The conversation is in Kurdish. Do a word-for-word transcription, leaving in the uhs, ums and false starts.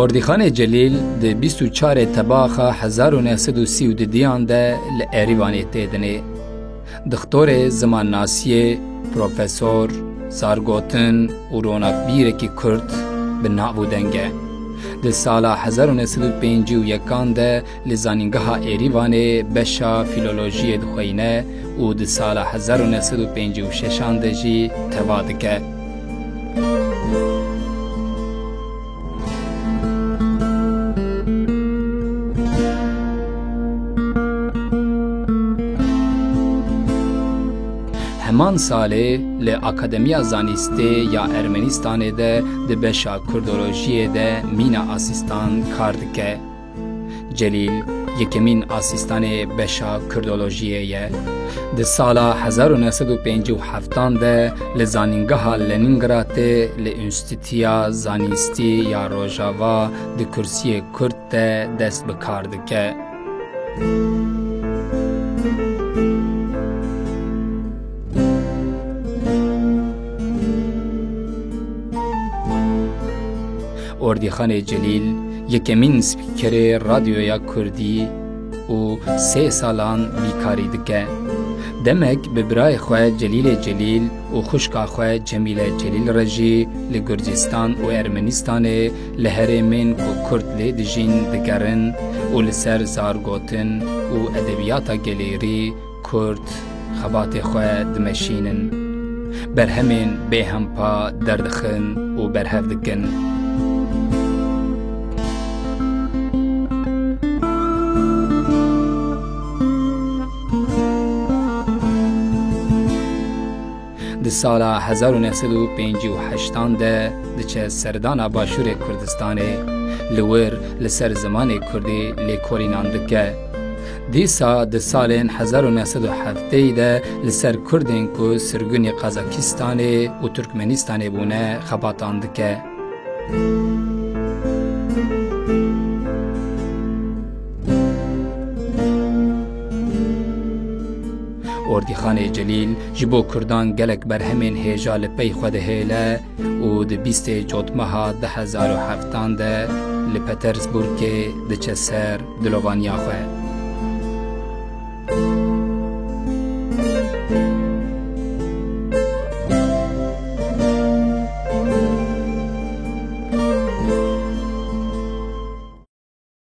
Ordîxanê Celîl di bîst û çarê Tebaxa hezar û neh sed û sî û didiyan de li Erîvanê tê dinê. Dixtorê zimannasiyê, profesor, zargotin û ronakbîrekî Kurd bi nav û deng e. Di sala hezar û neh sed û pêncî û yekan de li Zanîngeha Êrîvanê beşa fîlolojiyê dixweyne û di sala hezar û neh sed û pêncî û şeşan de jî teva dike. Heman salê li Akademiya Zanîstê ya Ermenistanê de di beşa Kurdolojiyê de mîna asîstan kar dike. Celîl yekemîn asîstanê beşa Kurdolojiyê ye. Di sala hezar û neh sed û pêncî û heftan de li Zanîngeha Lenîngradê li Înstîtuya Zanîstî ya Rojava di kursiyê Kurd de dest bi kar dike. Ordîxanê Celîl yekemîn spîkerê radyoya Kurdî û sê salan vî karî dike. Demek bi birayê xwe Celîlê Celîl û xwişka xwe Cemîle Celîl re jî li Gurcistan û Ermenistanê li herêmên ku Kurd lê dijîn digerin û li ser zargotin û edebiyata gelêrî Kurd xebatê xwe dimeşînin. Berhemên bêhempa derdixin û berhev dikin. Di sala hezar û neh sed û pêncî û heştan de diçe serdana Başûrê Kurdistanê, li wir li ser zimanê Kurdî lêkolînan dike. Dîsa di salên hezar û neh sed û heftê de li ser Kurdên ku sirgûnî Qazakistanê û Turkmenistanê bûne xebatan dike. Ordîxanê Celîl ji bo Kurdan gelek berhemên hêja li pey xwe dihêle û di bîstê Cotmeha du hezar û heftan de li Petersburgê diçe ser dilovaniya xwe.